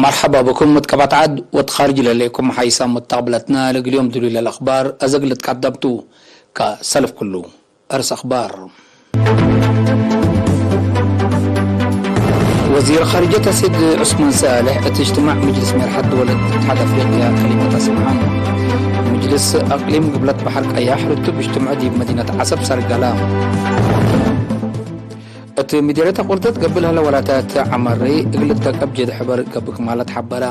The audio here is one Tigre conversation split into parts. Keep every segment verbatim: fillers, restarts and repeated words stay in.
መርሐባ ብኩም እት ቀበት ዐድ ወእት ካርጅ ለህሌኩም ሓይሳም መተቅብለትና። ለእግል ዮም ድሉይ ለለአክባር አዘ እግል ልትቀደም ቱ። ከሰልፍ ኩሉ። አርስ አክባር። ወዚር ካርጀት አሰይድ ዑስማን ሳልሕ እት እጅትማዕ ምጅልስ ሜርሐት ድወል እትሓድ አፍሪቅያ ከሊመት አስምዐ። ምጅልስ አቅሊም ግብለት በሐር ቀያሕ ርቱብ እጅትምዑ ዲብ መዲነት ዐሰብ ሰርገላ። እት ምዴርየት አቁርደት ገብእ ለህለ ወላታት ዐማሬ እግል ልትደቀብ ጀድ ሕበር ገብእ ክማለት ሐበረ።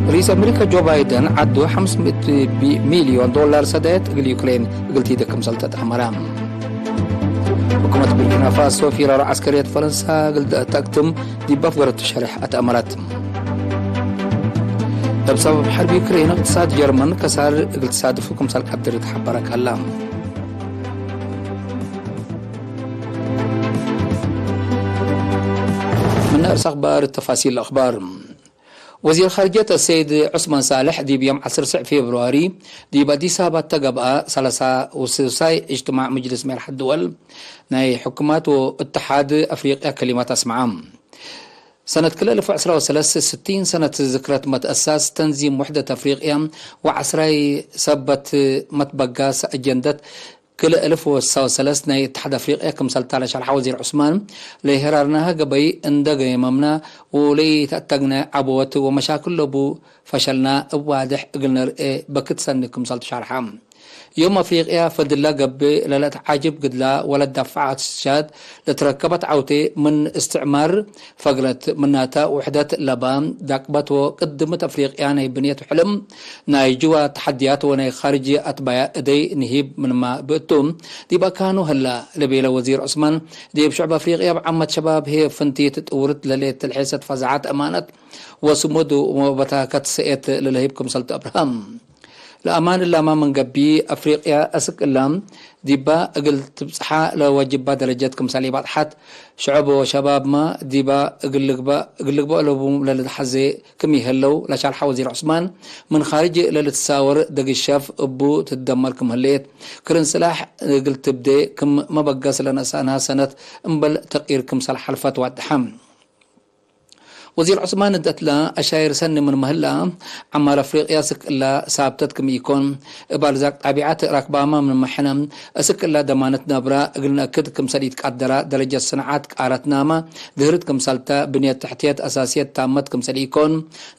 ርኢስ አሜሪከ ጆ ባይደን ዐዱ ሐምስ ምእት ሚልዮን ዶላር ሰደየት እግል ዩክሬን እግል ቲደ ክምሰል ተትአመረ። ሕኩመት ቡርኪና ፋሶ ፊራር ዐስከርየት ፈረንሳ እግል ተአክትም ዲብ አፍገረቱ ሸሬሕ አትአመረት። እብ ሰበብ ሐርብ ዩክሬን እቅትሳድ ጀርመን ከሳር እግል ትሳድፉ ክምሰል ቀድር ተሐበረ ከላ። ምን አርስ አክባር ተፋሲል አክባር። ወዚር ኻርጅየት አሰይድ ዑስማን ሳልሕ ዲብ ዮም ዐስር ስዕ ፌብርዋሪ ዲብ አዲስ አበባ እተ ገብአ ሰለሳ ወሱሳይ እጅትማዕ ምጅልስ ሜርሐት ድወል ናይ ሕኩማት ወእትሓድ አፍሪቅያ ከሊማት አስምዐ። ሰነት ክልኤ አልፍ ወዐስራ ወሰለስ ስቲን ሰነት ዝክረት መትአሳስ ተንዚም ውሕደት አፍሪቅያ ወዐስራይ ሰበት መትበጋስ አጀንደት ክልኤ አልፍ ወስሳ ወሰለስ ናይ እትሓድ አፍሪቅያ ክምሰልታ ለሸርሐ ወዚር ዑስማን፣ ለሄራርናሀ ገበይ እንደ ገየመምና ወለኢተአተግነ ዐበወት ወመሻክል ለቡ ፈሸልና እብ ዋድሕ እግል ነርኤ በክት ሰኒ ክምሰልቱ ሸርሐ። ዮም አፍሪቅያ ፈድላ ገብእ ለለአትዓጅብ ግድላ ወለትደፈዐት ሻድ ለትረከበት ዐውቴ ምን እስትዕማር ፈግረት። ምናተ ውሕደት ለባ ዳቅበት ወቅድምት አፍሪቅያ ናይ ብንየት ወሕልም ናይ ጅዋ ተሐድያት ወናይ ካርጅ አትባያ እደይ ንሂብ ምንማ ብእቱ ዲብ አካኑ ህላ ለቤለ ወዚር ዑስማን፣ ዲብ ሽዑብ አፍሪቅያ እብ ዓመት ሸባብ ህዬ ፍንቲት ጥውርት ለሌት ትልሔሰት ፈዛዐት አማነት ወስሙድ ወበታከት ሰኤት ለለህይብ ክምሰልቱ አብርሃም። ለአማን እላማ ምን ገብእ አፍሪቅያ አስክ እላ ዲባ እግል ትብጽሓ ለወጅባ ደረጀት ክምሰል ኢባጽሐት፣ ሽዑብ ወሸባብመ ዲባ እግል ልግበእ፣ እግል ልግበእ ለቡም ለልትሐዜ ክም ይህለው ለሸርሐ ወዚር ዑስማን፣ ምን ካርጅ ለልትሳወር ደግሸፍ እቡ ትትደመር ክም ህሌት፣ ክርን ስላሕ እግል ትብዴ ክም መበገስ ለነስአንሃ ሰነት እምበል ተቅይር ክምሰል ሐልፈት ዋድሐ። ወዚር ዑስማን እት እትለ አሻይር ሰኒ ምንመ ህላ፣ ዐማር አፍሪቅያ አስክ እላ ሳብተት ክም ኢኮን፣ እብ አርዛቅ ጣቢዐት ራክባመ ምንመ ሕነ፣ አስክ እላ ደማነት ነብረ እግል ነአክድ ክምሰል ኢትቀደረ፣ ደረጀት ሰንዓት ቃረትናመ ድህርት ክምሰልተ፣ ብንየት ተሕትየት አሳስየት ታመት ክምሰል ኢኮን፣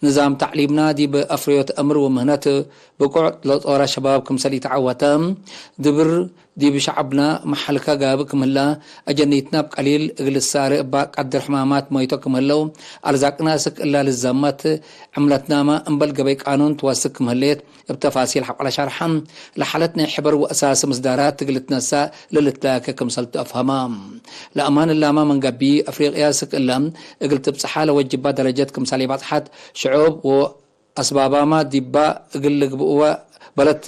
ንዛም ተዕሊምና ዲብ አፍረዮት አምር ወምህነት ብቁዕ ለጦረ ሸባብ ክምሰል ኢተዐወተ፣ ድብር ዲብ ሸዐብና መሐልከ ጋብእ ክም ህላ፣ አጀኒትነ እብ ቀሊል እግል ትሳሬ እባ ቀድር ሕማማት ሞይቶ ክም ህለው፣ አርዛቅና እስክ እላ ልዘመት፣ ዕምለትናመ እምበል ገበይ ቃኑን ትወስክ ክም ህሌት፣ እብ ተፋሲል ሐቆለ ሸርሐ። ለሓለት ናይ ሕበር ወእሳስ ምስዳራት እግል ትነሰእ ለልትላከ ክምሰልቱ አፍሀመ። ለአማን እላመ ምን ገብእ፣ አፍሪቅያ እስክ እላ እግል ትብጽሓ ለወጅባ ደረጀት ክምሰል ኢባጽሐት፣ ሽዑብ ወ አስባባመ ዲባ እግል ልግብእወ በለት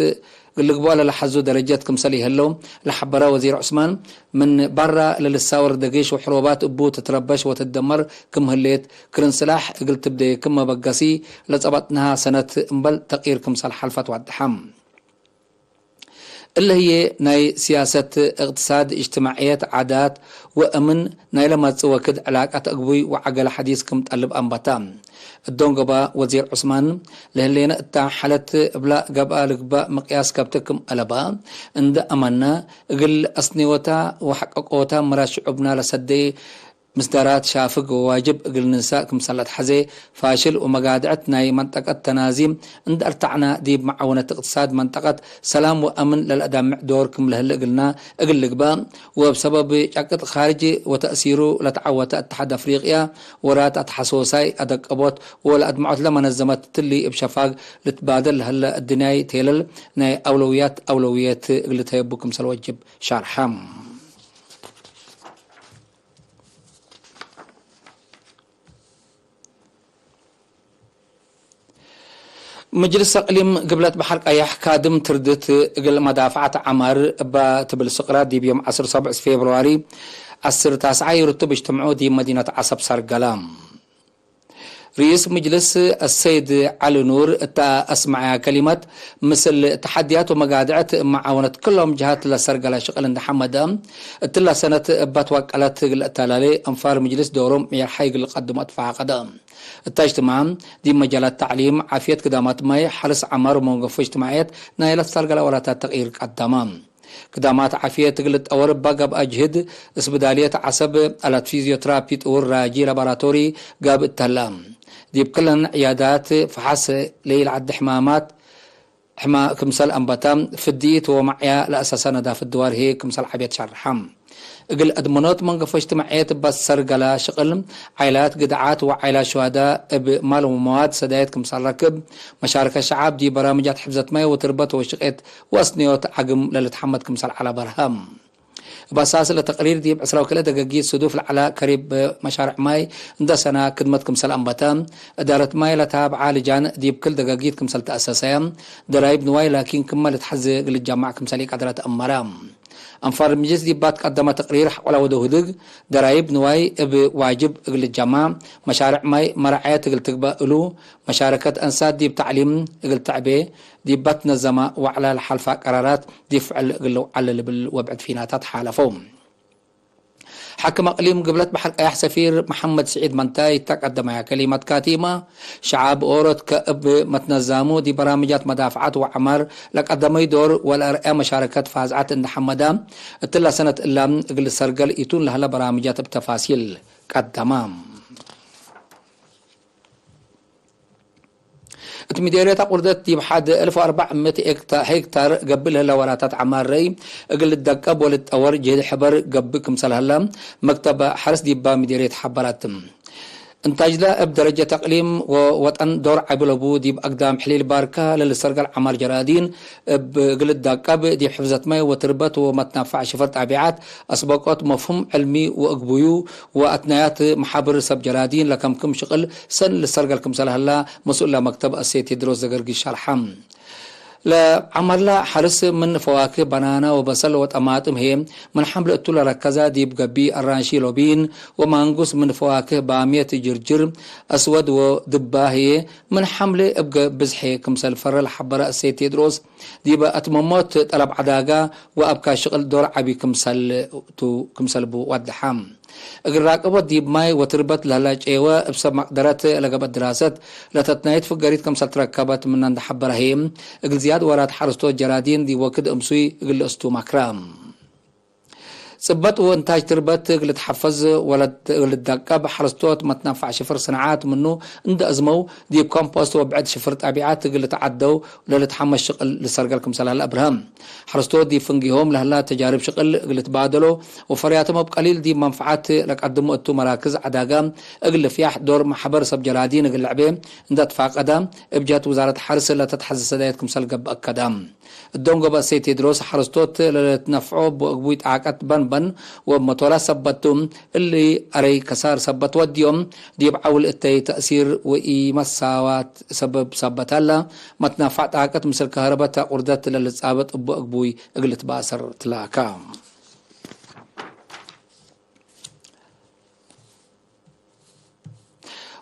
እግል ልግብኦ ለለሐዙ ደረጀት ክምሰል ይህለው ለሐበረ ወዚር ዑስማን፣ ምን በራ ለልሳወር ደጊሽ ወሕሮባት እቡ ትትረበሽ ወትትደመር ክም ህሌት፣ ክርን ስላሕ እግል ትብዴ ክም መበገሲ ለጸበጥንሃ ሰነት እምበል ተቅይር ክምሰል ሐልፈት ዋድሐ። እለ ህዬ ናይ ስያሰት፣ እቅትሳድ፣ እጅትማዕየት፣ ዓዳት ወአምን ናይለ መጽእ ወክድ ዕላቀት አግቡይ ወዐገለ ሐዲስ ክም ጠልብ አንበተ። እዶንጎበ ወዚር ዑስማን፣ ለህሌነ እተ ሐለት እብላ ገብአ ልግበእ ምቅያስ ከብት ክም አለበ እንደ አመነ፣ እግል አስኔወታ ወሐቀቆታ ምራት ሽዑብና ለሰዴ ምስዳራት ሻፍግ ወዋጅብ እግል ንንሳእ ክምሰል ለትሐዜ፣ ፋሽል ወመጋድዐት ናይ መንጠቀት ተናዚም እንዴ አርተዕነ፣ ዲብ መዓውነት እቅትሳድ መንጠቀት ሰላም ወአምን ለለአዳምዕ ዶር ክም ለህለ እግልና እግል ልግበእ፣ ወእብ ሰበብ ጨቅጥ ካርጅ ወተእሲሩ ለተዐወተ እትሓድ አፍሪቅያ፣ ወራት አትሐሶሳይ አደቀቦት ወለአድምዖት ለመነዘመት ትሊ እብ ሸፋግ ልትባደል ለህለ እድንያይ ቴለል ናይ አውለውያት አውለውየት እግል ልትሀየቡ ክምሰል ወጅብ ሻርሐ። ምጅልስ አቅሊም ግብለት በሐር ቀያሕ ካድም ትርድት እግል መዳፈዐት ዐማር እባ ትብል ስቅራ ዲብ ዮም ዐስር ሰብዕ ፌብርዋሪ ዐስር ታስዓይ ርቱብ እጅትምዑ ዲብ መዲነት ዐሰብ ሰርገለ። ርኢስ ምጅልስ አሰይድ ዐሊ ኑር እተ አስመዐያ ከሊመት፣ ምስል ተሐድያት ወመጋድዐት መዓወነት ክሎም ጀሃት ለሰርገለ ሽቅል እንደ ሐመደ፣ እትላ ሰነት እባት ዋቀላት እግል አተላሌ አንፋር ምጅልስ ዶሮም የርሓይ እግል ቀድሞ አትፋቀደ። እታ እጅትማዕ ዲብ መጃላት ተዕሊም፣ ዓፍየት፣ ግዳማት ማይ፣ ሐርስ ዐማር ወመንገፎ እጅትማዕየት ናይለ ሰርገለ ወላታት ተቅይር ቀደመ። ግዳማት ዓፍየት እግል ልትጠወር እባ ገብአ ጅህድ፣ እስብዳልየት ዐሰብ፣ አላት ፊዝዮትራፒ ጥውር ራጂ ላቦራቶሪ ጋብእ ተህላ። ዲብ ክለን ዕያዳት ፈሐስ ለኢለዐድ ሕማማት ሕማ ክምሰል አንበተ፣ ፍድኢት ወመዕያ ለአሰሰ ነዳፍት ድዋር ህዬ ክምሰል ዐቤት ሸርሐ። እግል አድመኖት መንገፎ እጅትማዕየት እባ ሰርገላ ሽቅል፣ ዓይላት ግድዓት ወዓይላት ሹሃዳ እብ ማል ወመዋድ ሰዳየት ክምሰል ረክብ፣ መሻረከት ሸዓብ ዲብ በራምጃት ሕፍዘት ማይ ወትርበት ወሽቄት ወአስንዮት ዐግም ለልትሐመድ ክምሰል ዐለ በርሀ። እብ አሳስ ለተቅሪር ዲብ ዕስራ ወክልኤ ደገጊት ስዱፍ ለዐለ ከሪብ መሻርዕ ማይ እንደ ሰና ክድመት ክምሰል አንበተ፣ እዳረት ማይ ለታብዓ ልጃን ዲብ ክል ደገጊት ክምሰል ተአሰሰ፣ ደራይብ ንዋይ ላኪን ክመ ልትሐዜ እግል ልትጀማዕ ክምሰል ኢቀድረት አመረ። አንፋር ምጅልስ ዲባት ቀደመ ተቅሪር ሐቆለ ወደው ህድግ፣ ደራይብ ንዋይ እብ ዋጅብ እግል ልትጀማዕ፣ መሻርዕ ማይ መራዐየት እግል ትግበእ እሉ፣ መሻረከት አንሳት ዲብ ተዕሊም እግል ተዕቤ፣ ዲብ በትነዘመ ወዕለ ለሐልፋ ቀራራት ዲብ ፍዕል እግል ልውዐል ልብል ወብዕድ ፊናታት ሓለፈው። ሓክም አቅሊም ግብለት በሐር ቀያሕ ሰፊር መሐመድ ስዒድ መንታይ እተ ቀደመያ ከሊመት ካቲመ፣ ሸዓብ ኦሮት ከእብ መትነዛሙ ዲብ በራምጃት መዳፍዓት ወዐማር ለቀደመዩ ዶር ወለአርአየ መሻረከት ፋዝዐት እንደ ሐመደ፣ እትላ ሰነት እላ እግል ልሰርገል ኢቱን ለህለ በራምጃት እብ ተፋሲል ቀደመ። እት ሚዴርየት አቁርደት ዲብ ሐድ አልፍ ወአርበዕ ምእት ሄክታ-፣ ሄክታር ገብእ ለህለ ወላታት ዐማር ረይ እግል ልትደቀብ ወልትጠወር ጅህድ ሕበር ገብእ ክምሰል ሀለ መክተብ ሐርስ ዲባ ሚዴርየት ሐበራት። እንታጅለ እብ ደረጀት አቅሊም ወወጠን ዶር ዐቢ ለቡ ዲብ አግዳም ሕሊል ባርከ ለልሰርገል ዐማር ጀራዲን እብ እግል ልትደቀብ ዲብ ሕፍዘት ማይ ወትርበት ወመትናፋዕ ሽፍር ጣቢዓት አስበቆት መፍሁም ዕልሚ ወእግቡዩ ወአትናያት መሓብር ሰብ ጀራዲን ለከምክም ሽቅል ሰኒ ልሰርገል ክምሰል ሀላ፣ መስኡል ለመክተብ አሰይድ ቴድሮስ ዘገርጊሽ ሸርሐ። ለዐማርለ ሐርስ ምን ፈዋክህ በናና ወበሰል ወጠማጥም ህዬ፣ ምን ሐምል እቱ ለረከዘ ዲብ ገብእ፣ አራንሺ፣ ሎቢን ወማንጉስ፣ ምን ፈዋክህ ባምየት፣ ጅርጅር፣ አስወድ ወድባ ህዬ፣ ምን ሐምል እብ ብዝሕ ክምሰል ፈረ ለሐበረ አሰይድ ቴድሮስ፣ ዲበ አትመሞት ጠለብ ዐዳጋ ወአብካ ሽቅል ዶር ዐቢ ክምሰል ቱ፣ ክምሰል ቡ ወደሐ። እግል ራቅቦት ዲብ ማይ ወትርበት ለህለ ጨወ እብ ሰብ መቅደረት ለገብአት ድራሰት ለተትናይት ፍገሪት ክምሰል ትረከበት ምነ እንደ ሐበረ ህዬ፣ እግል ዝያድ ወራት ሐረስቶት ጀራዲን ዲብ ወክድ እምሱይ እግል ለእስቱ መክረ። ጽበጥ ወእንታጅ ትርበት እግል ልትሐፈዝ ወለት-፣ እግል ልትደቀብ፣ ሐረስቶት መትነፋዕ ሽፍር ሰንዓት ምኑ እንደ አዝመው፣ ዲብ ኮምፖስት ወብዕድ ሽፍር ጠቢዐት እግል ልትዓደው ለልትሐመስ ሽቅል ልሰርገል ክምሰል ሀለ አብርሀም። ሐረስቶት ዲብ ፍንጊሆም ለህላ ተጃርብ ሽቅል እግል ልትባደሎ ወፈርያቶም እብ ቀሊል ዲብ መንፈዓት ለቀድሙ እቱ መራክዝ ዐዳጋ እግል ልፍያሕ ዶር መሕበር ሰብ ጀራዲን እግል ልዕቤ እንደ ትፋቀደ፣ እብ ጀህት ውዛረት ሐርስ ለተትሐዜ ሰዳየት ክምሰል ገብእ አከደ። እዶም ገብአ ሰይድ ቴድሮስ ሐረስቶት ለልትነፍዖ እብ እግቡይ ጣቀት በንበን ወእብ መቶላት ሰበት ቱ፣ እሊ አረይ ከሳር ሰበት ወድዮም፣ ዲብ ዐውል እተይ ተእሲር ወኢመሳዋት ሰበብ ሰበት ሀላ፣ መትናፋዕ ጣቀት ምስል ከህረበት አቁርደት ለልትጻበጥ እብ እግቡይ እግል ልትባሰር ትላካ።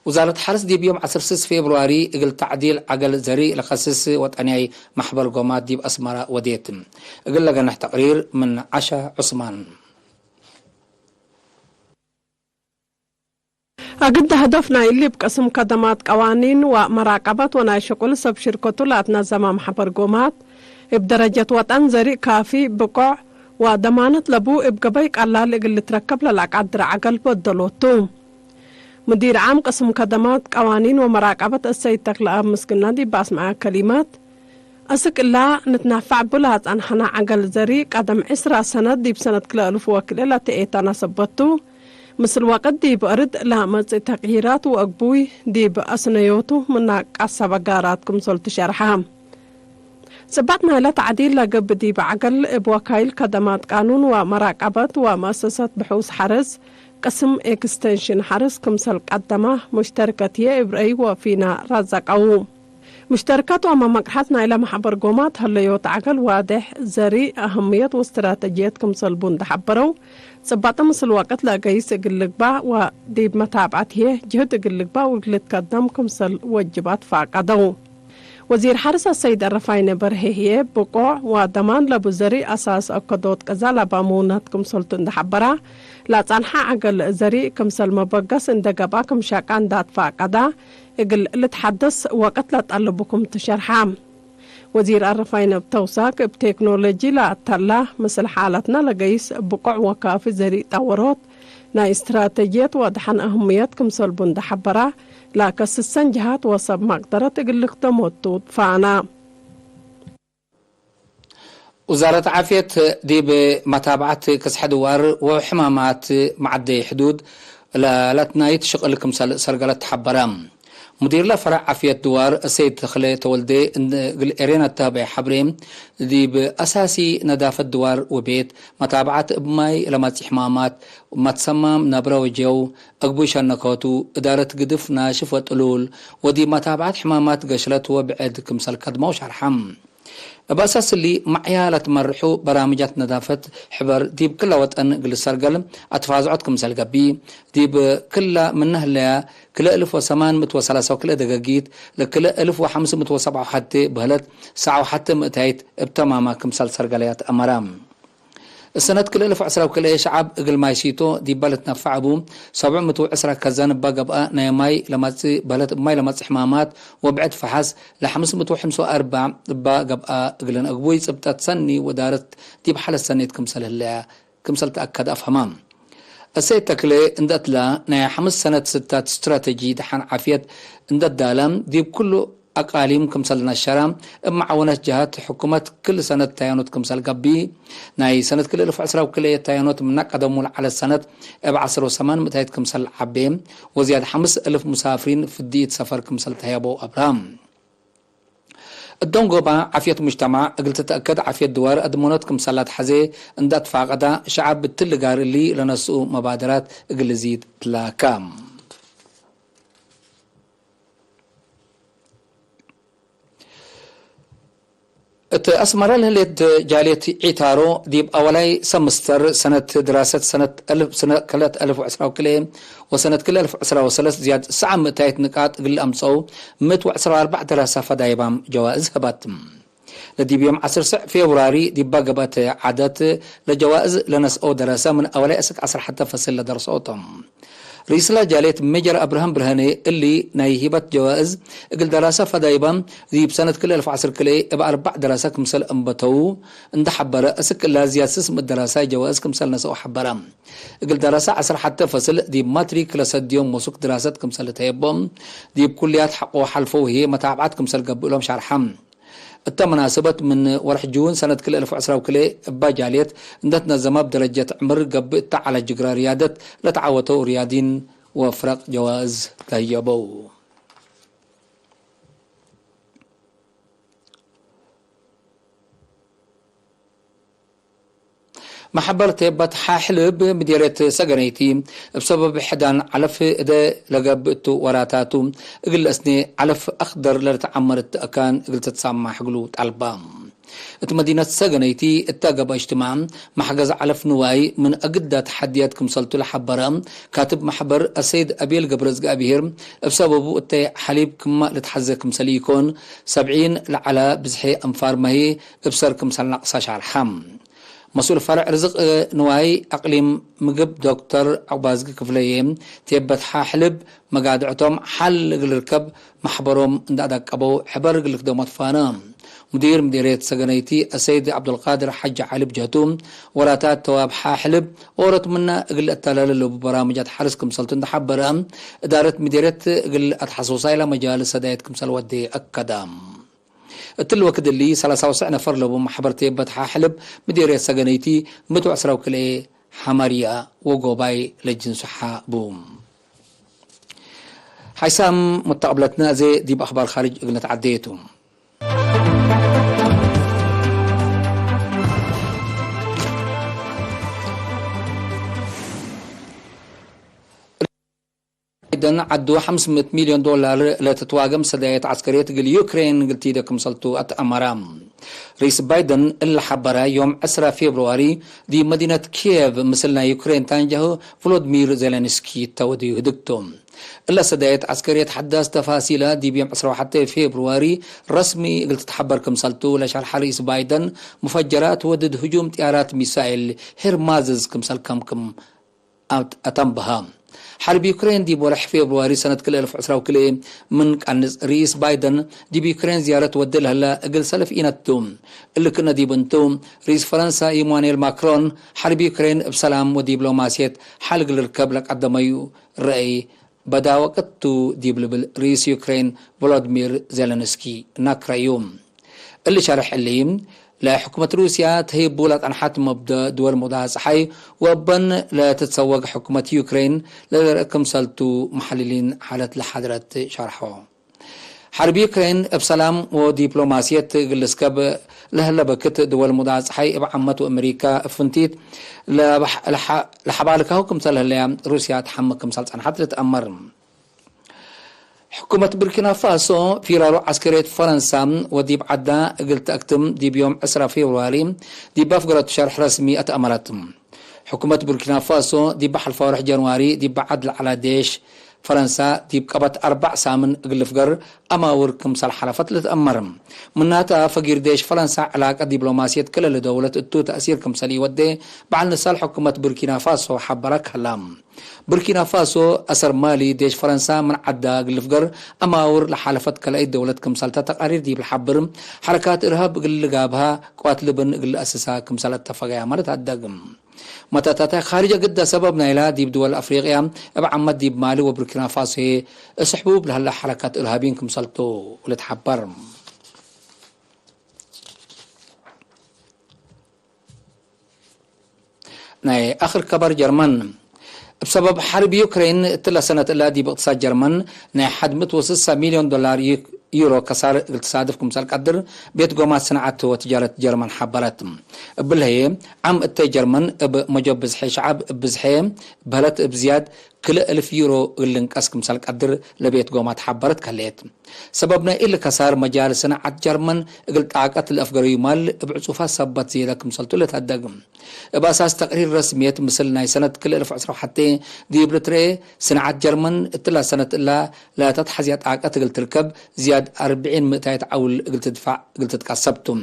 ውዛረት ሐርስ ዲብ ዮም ዐስር ስስ ፌብርዋሪ እግል ተዕዲል ዐገል ዘሪእ ለከስስ ወጠንያይ መሕበር ጎማት ዲብ አስመረ ወዴት። እግል ለገንሕ ተቅሪር ምን ዐሻ ዑስማን። አግደ ሀደፍ ናይ እሊ እብ ቅስም ከደማት ቀዋኒን ወመራቀበት ወናይ ሽቁል ሰብ ሽርከቱ ለአትነዘመ መሕበር ጎማት፣ እብ ደረጀት ወጠን ዘሪእ ካፊ፣ ብቆዕ ወደማነት ለቡ እብ ገበይ ቀላል እግል ልትረከብ ለለአቃድር ዐገል በደሎቱ። ሙዲር ዓም ቅስም ከደማት ቀዋኒን ወመራቀበት እሰይድ ተክለአብ ምስግና ዲብ አስመዐ ከሊማት፣ አስክ እላ ንትናፋዕ እቡ ለአጸንሐነ ዐገል ዘሪእ ቀደም ዕስራ ሰነት ዲብ ሰነት ክልኤ አልፍ ወክልኤ ለተኤተነ ሰበት ቱ፣ ምስል ወቅት ዲብ አርድ ለመጽእ ተቅይራት ወአግቡይ ዲብ አስነዮቱ ምነ ቀሰበ ጋራት ክምሰል ትሸርሐ። ጽበጥ ናይለ ተዕዲል ለገብእ ዲብ ዐገል እብ ወካይል ከደማት ቃኑን ወመራቀበት ወመአሰሰት ብሑስ ሐርስ ቅስም ኤክስቴንሽን ሐርስ ክምሰል ቀደመ ሙሽተርከት ህዬ እብ ረአይ ወፊና ረዘቀው። ሙሽተርካት ወአመ መቅርሐት ናይለ መሕበር ጎማት ሀለዮት ዐገል ዋዴሕ፣ ዘሪእ፣ አህምየት ወስትራተጅየት ክምሰል ቡ እንዴ ሐበረው፣ ጽባጠ ምስል ወቅት ለአገይስ እግል ልግባእ ወዲብ መታብዐት ህዬ ጅህድ እግል ልግባእ ወእግል ልትከደም ክምሰል ወጅባት ፈአቀደው። ወዚር ሐርስ አሰይድ አረፋይነ በርሄ ህዬ፣ ብቆዕ ወደማን ለቡ ዘሪእ አሳስ አከዶት ቀዛል አባሙነት ክምሰልቱ እንዴ ሐበራ፣ ለአጻንሐ ዐገል ዘሪእ ክምሰል መበገስ እንዴ ገብአ ክም ሸቃ እንዴ አትፈአቀዳ፣ እግል ልትሐደስ ወቅት ለጠልቡ ክም ትሸርሐ። ወዚር አረፋይነ እብ ተውሳክ፣ እብ ቴክኖሎጂ ለአተላ፣ ምስል ሓለትነ ለገይስ ብቆዕ ወካፊ ዘሪእ ጠወሮት፣ ናይ እስትራተጅየት ወአድሐን አህምየት ክምሰል ቡ እንዴ ሐበራ፣ ለአከስሰን ጀሃት ወሰብ መቅደረት እግል ልክደሞቱ ትፋና። ውዛረት ዓፍየት ዲብ መታብዐት ክስሐ ድዋር ወሕማማት መዐደይ ሕዱድ ለለትናይት ሽቅል ክምሰል ሰርገለት ተሐበረ። ሙዲርለ ፈረዕ ዓፍየት ድዋር ሰይድ ተክለ ተወልዴ እግል ኤሬና እተሀበየ ሐብሬ፣ ዲብ አሳሲ ነዳፈት ድዋር ወቤት፣ መታብዐት እብ ማይ ለመጽእ ሕማማት፣ መትሰማም ነብረ ወጀው፣ አግቡይ ሸነኮቱ፣ እዳረት ግድፍ ናሽፍ ወጥሉል፣ ወዲብ መታብዐት ሕማማት ገሽለት ወብዕድ ክምሰል ከድመው ሸርሐ። እብ አሳስ እሊ፣ መዕያ ለትመርሑ በራምጃት ነዳፈት ሕበር ዲብ ክለ ወጠን እግል ሰርገል አትፋዝዖት ክምሰል ገብእ፣ ዲብ ክለ ምነ ህለያ ክልኤ እልፍ ወሰማን ምእት ወሰላሳ ወክልኤ ደገጊት ለክልኤ እልፍ ወሐምስ ምእት ወሰብዓ ወሐቴ በህለት ሰዓ ወሐቴ ምእታይት እብ ተማማ ክምሰል ሰርገለያት አመራ። እሰነት ክልኤ እልፍ ወዐስራ ወክልኤ ሸዐብ እግል ማይ ሲቶ ዲበ ልትነፈዕ እቡ፣ ሰብዕ ምእት ወዐስራ ከዘን እበ ገብአ ናይ ማይ ለመጽእ በህለት እብ ማይ ለመጽእ ሕማማት ወብዕድ ፈሐስ፣ ለሐምስ ምእት ወሐምስ ወአርበዕ እበ ገብአ እግልን አግቡይ ጽብጠት ሰኒ ወዳረት ዲብ ሐለት ሰኔት ክምሰል ህለያ ክምሰል ተአከደ አፍሀመ። እሰይድ ተክሌ እንደ እትላ፣ ናይ ሐምስ ሰነት ስታት ስትራተጂ ደሐን ዓፍየት እንደ ዳለ፣ ዲብ ክሉ አቃሊም ክምሰል ነሸረ፣ እብ መዓወነት ጀሃት ሕኩመት ክል ሰነት ታየኖት ክምሰል ገብእ፣ ናይ ሰነት ክልኤ እልፍ ወዐስራ ወክልኤ ታየኖት ምነ ቀደሙ ለዐለት ሰነት እብ ዐስር ወሰማን ምእታይት ክምሰል ዐቤ፣ ወዝያድ ሐምስ እልፍ ሙሳፍሪን ፍድይት ሰፈር ክምሰል ተህየበው አብርሃም። እዶንጎባ ዓፍየት ሙጅተማዕ እግል ትትአከድ ዓፍየት ድዋር አድመኖት ክምሰል ለትሐዜ እንደ አትፋቀዳ፣ ሸዐብ እትሊ ጋር እሊ ለነስኡ መባደራት እግል ልዚድ ትላከ። እት አስመረ ለህሌት ጃልየት ዒታሮ፣ ዲብ አወላይ ሰምስተር ሰነት ድራሰት ሰነት አልፍ፣ ሰነ ክልኤ አልፍ ወዐስራ ወክልኤ ወሰነት ክልኤ አልፍ ወዐስራ ወሰለስ ዝያድ ሰዓ ምእታይት ንቃጥ እግል አምጸው፣ ምእት ወዐስራ ወአርበዕ ደራሰ ፈዳይባም ጀዋእዝ ህበት። ለዲብ ዮም ዐስር ሰዕ ፌብራሪ ዲባ ገብአት ዐደት፣ ለጀዋእዝ ለነስአው ደረሰ ምን አወላይ እስክ ዐስር ሐተ ፈስል ለደርሰው ቶም። ርኢስለ ጃልየት ሜጀር አብርሃም ብርሃኔ እሊ ናይ ሂበት ጀዋእዝ እግል ደራሰ ፈዳይባም ዲብ ሰነት ክልኤ አልፍ ወዐስር ክልኤ እብ አርበዕ ደራሰ ክምሰል አንበተው እንደ ሐበረ፣ እስክ እላ ዝያድ ስስ ምእት ደራሳይ ጀዋእዝ ክምሰል ነስአው ሐበረ። እግል ደራሰ ዐስር ሐተ ፈስል ዲብ ማትሪክ ለሰድዮም ወሱክ ድራሰት ክምሰል ልትሀየቦም፣ ዲብ ኩልያት ሐቆ ሐልፈው ህዬ መታብዐት ክምሰል ገብእሎም ሸርሐ። እተ መናሰበት ምን ወርሕ ጁን ሰነት ክልኤ አልፍ ወዐስራ ወክልኤ እባ ጃልየት እንደ ትነዘመ እብ ደረጀት ዕምር ገብእ እተ ዐለ ጅግረ ርያደት ለተዓወተው ርያዲን ወፍረቅ ጀዋእዝ ተህየበው። መሐበር ቴበት ሐሕልብ ምዴርየት ሰገነይቲ፣ እብ ሰበብ ሕዳን ዐለፍ እደ ለገብእ እቱ ወራታቱ፣ እግል ለአስኔ ዐለፍ አክደር ለልትዐመር እት አካን እግል ትትሳማሕ እግሉ ጠልባ። እት መዲነት ሰገነይቲ እተ ገብአ እጅትማዕ፣ መሕገዝ ዐለፍ ንዋይ ምን አግዳ ተሐድያት ክምሰልቱ ለሐበረ ካትብ መሕበር አሰይድ አቤል ገብረዝግኣብሄር፣ እብ ሰበቡ እተ ሐሊብ ክመ ልትሐዜ ክምሰል ኢኮን፣ ሰብዒን ለዐለ ብዝሒ አንፋርመ ህይ እብ ሰር ክምሰል ነቅሰ ሻርሐ። መስኡል ፈርዕ ርዝቅ ንዋይ አቅሊም ምግብ ዶክተር ዐቅባዝጊ ክፍለዬ፣ ቴበት ሐ ሕልብ መጋድዕቶም ሐል እግል ልርከብ መሕበሮም እንደ አዳቀበው ሕበር እግል ልክደሞ ትፋነ። ሙዲር ምዴርየት ሰገነይቲ አሰይድ ዐብዱልቃድር ሐጂ ዐሊ ብጀህቱ፣ ወራታት ተዋብ ሐ ሕልብ ኦሮት ምነ እግል ለአተላለ ለቡ በራምጃት ሐርስ ክምሰልቱ እንደ ሐበረ፣ እዳረት ምዴርየት እግል አትሐሱሳይ ለመጃልስ ሰዳየት ክምሰል ወዴ አከደ። እትሊ ወክድ እሊ፣ ሰላሳ ወሰዕ ነፈር ለቡ መሕበር ቴበት ሐ ሕልብ ምዴርየት ሰገነይቲ፣ ምእት ወዐስራ ወክልኤ ሐመርያ ወጎባይ ለጅንሱ ሐ ቡ። ሐይሳም ሙተቅብለትነ፣ አዜ ዲብ አኽባር ካርጅ እግል ነትዐዴ ቱ። ባይደን ዐዱ ሐምስ ምእት ሚልዮን ዶላር ለትትዋገም ሰዳየት ዐስከርየት እግል ዩክሬን እግል ቲደ ክምሰልቱ አትአመረ። ርኢስ ባይደን እለ ሐበረ ዮም ዕስራ ፌብርዋሪ ዲብ መዲነት ኪየቭ ምስል ናይ ዩክሬን ታንጃሁ ቮሎድሚር ዜለንስኪ ተወድዩ ህድግቱ። እለ ሰዳየት ዐስከርየት ሐዳስ ተፋሲለ ዲብ ዮም ዕስራ ወሐቴ ፌብርዋሪ ረስሚ እግል ትትሐበር ክምሰልቱ ለሸርሐ ርኢስ ባይደን፣ ሙፈጀራት ወድድ ህጁም ጥያራት ሚሳኤል ሄርማዝዝ ክምሰል ከምክም አት-፣ አተንበሀ። ሐርብ ዩክሬን ዲብ ወርሕ ፌብርዋሪ ሰነት ክልኤ አልፍ ዕስራ ወክልኤ ምን ቀንጽ፣ ርኢስ ባይደን ዲብ ዩክሬን ዝያረት ወዴ ለህለ እግል ሰልፍ ኢነት ቱ። እሊ ክእነ ዲብ እንቱ፣ ርኢስ ፈረንሳ ኢማኑኤል ማክሮን፣ ሐርብ ዩክሬን እብ ሰላም ወዲብሎማስየት ሐል እግል ልርከብ ለቀደመዩ ረአይ በዳ ወቅት ቱ ዲብ ልብል ርኢስ ዩክሬን ቮሎድሚር ዜለንስኪ ናክረዩ። እሊ ሸርሕ እሊ፣ ለሕኩመት ሩስያ ተህይቡ ለጸንሐት መብደእ ድወል ሙዳጸሓይ ወእበን ለትትሰወግ ሕኩመት ዩክሬን ለልርእ ክምሰልቱ መሐልሊን ሓለት ለሐድረት ሸርሖ። ሐርብ ዩክሬን እብ ሰላም ወዲፕሎማስየት እግል ልስከብ ለህለ በክት፣ ድወል ሙዳጸሓይ እብ ዓመት ወአመሪካ እብ ፍንቲት ለበሕ-፣ ለሐ-፣ ለሐባልካሁ ክምሰል ህለያ ሩስያ ተሐምቅ ክምሰል ጸንሐት ልትአመር። ሕኩመት ቡርኪና ፋሶ፣ ፊራሮ ዐስከርየት ፈረንሳ ወዲብ ዐዳ እግል ተአክትም ዲብ ዮም ዕስራ ፌብርዋሪ ዲብ አፍገረቱ ሸርሕ ረስሚ አትአመረት። ሕኩመት ቡርኪና ፋሶ፣ ዲብ ሐልፋ ወርሕ ጀንዋሪ ዲብ ዐድ ለዐለ ዴሽ ፈረንሳ ዲብ ቀበት አርበዕ ሳምን እግል ልፍገር አማውር ክምሰል ሐለፈት ልትአመር። ምናተ፣ ፈጊር ዴሽ ፈረንሳ ዕላቀ ዲፕሎማስየት ክለ ለደውለት እቱ ተእሲር ክምሰል ኢወዴ በዐል ንሳል ሕኩመት ቡርኪና ፋሶ ሐበረ ከላ። ቡርኪና ፋሶ፣ አሰር ማሊ፣ ዴሽ ፈረንሳ ምን ዐዳ እግል ልፍገር አማውር ለሓለፈት ከልአይት ደውለት ክምሰልተ ተቃሪር ዲብ ለሐብር፣ ሐረካት እርሃብ እግል ልጋብሃ ቅዋት ልብን እግል ለአስሳ ክምሰል አተፈገያመ ለትሀደግ። መተታተ፣ ካርጅ እግደ ሰበብ ናይላ ዲብ ድወል አፍሪቅያ እብ ዓመት ዲብ ማሊ ወቡርኪና ፋሶ ህዬ እስሕቡብ ለህለ ሐረካት እርሃቢን ክምሰልቱ ልትሐበር። ናይ አክር ከበር ጀርመን። እብ ሰበብ ሐርብ ዩክሬን እትለ ሰነት እላ ዲብ እቅትሳድ ጀርመን ናይ ሐድ ምእት ወስሳ ሚልዮን ዶላር ዩ-፣ ዩሮ ከሳር እግል ትሳድፍ ክምሰል ቀድር ቤት ጎማት ስንዓት ወትጃረት ጀርመን ሐበረት። እብለ ህዬ ዓም እተይ ጀርመን እብ መጆ ብዝሐ ሸዐብ እብ ብዝሐ በህለት እብ ዝያድ ክልኤ እልፍ ዩሮ እግል ልንቀስ ክምሰል ቀድር ለቤት ጎማት ሐበረት ከሌት። ሰበብ ናይ እሊ ከሳር መጃል ስንዓት ጀርመን እግል ጣቀት ለአፍገረዩ ማል እብ ዕጹፋት ሰበት ዝየደ ክምሰልቱ ለትሀደግ። እብ አሳስ ተቅሪር ረስምየት ምስል ናይ ሰነት ክልኤ እልፍ ዕስራ ወሐቴ ዲብ ልትረኤ፣ ስንዓት ጀርመን እትላ ሰነት እላ ለተትሐዝያ ጣቀት እግል ትርከብ ዝያድ አርብዒን ምእታይት ዐውል እግል ትድፋዕ እግል ትትቀሰብ ቱ።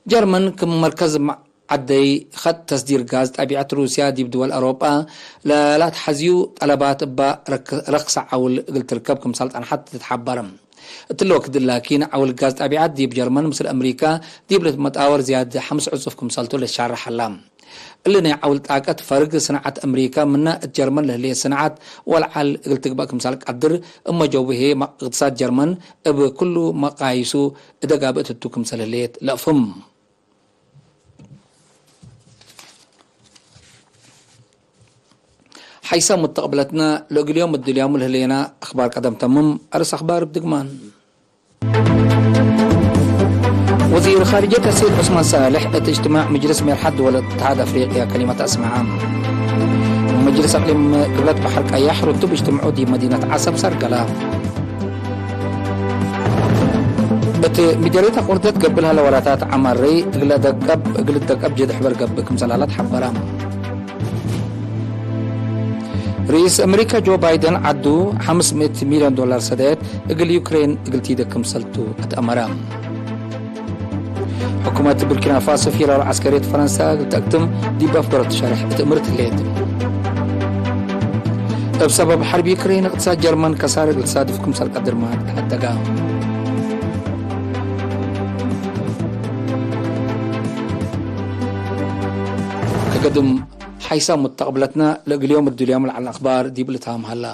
ጀርመን ክም መርከዝ ዐደይ ኸጥ ተስዲር ጋዝ ጠቢዐት ሩስያ ዲብ ድወል አውሮጳ ለላትሐዝዩ ጠለባት እባ ረክ-፣ ረክሰ ዐውል እግል ትርከብ ክምሰል ጸንሐት ትትሐበር። እትለ ወክድ ላኪን፣ ዐውል ጋዝ ጠቢዐት ዲብ ጀርመን ምስል አምሪካ ዲብ ልትመጣወር ዝያድ ሐምስ ዕጹፍ ክምሰልቱ ልትሻረሕ ሀላ። እሊ ናይ ዐውል ጣቀት ፈርግ ስንዓት አምሪካ ምነ እት ጀርመን ለህሌት ስንዓት ወለዐል እግል ትግበእ ክምሰል ቀድር፣ እመ ጀቡ ህዬ እቅትሳድ ጀርመን እብ ክሉ መቃይሱ እደ ጋብእት ህቱ ክምሰል ህሌት ለአፍህም። ሐይሰ ሙተቅብለትነ፣ ለእግል ዮም እድልያሙ ለህሌነ አክባር ቀደም ተምም። አርስ አክባር እብ ድግማን። ወዚር ካርጀት አሰይድ ዑስማን ሳልሕ እት እጅትማዕ ምጅልስ ሜርሐት ድወል እትሓድ አፍሪቅያ ከሊመት አስመዐ። ምጅልስ አቅሊም ግብለት በሐር ቀያሕ ርቱብ እጅትምዑ ዲብ መዲነት ዐሰብ ሰርገለ። እት ሚደርየት አቁርደት ገብእ ለሀለ ወላታት ዐማሬ እግለ ደቀብ፣ እግል ደቀብ ጀድ ሕበር ገብእ ክምሰል ሀለ ተሐበረ። ርኢስ አመሪካ ጆ ባይደን ዐዱ ሐምስ ምእት ሚልዮን ዶላር ሰደየት እግል ዩክሬን እግል ቲደ ክምሰልቱ አትአመረ። ሕኩመት ቡርኪና ፋሶ ፊራር ዐስከርየት ፈረንሳ እግል ተአክትም ዲብ አፍገረቱ ሸርሕ እት እምርት ህሌት። እብ ሰበብ ሐርብ ዩክሬን እቅትሳድ ጀርመን ከሳር እግል ትሳድፍ ክምሰል ቀድርመ ተሐደጋ። ከገድም ሐይሳ ሙተቅብለትነ ለእግል ዮም እድልዮም ለዐለ አክባር ዲብ ልታም ሀላ።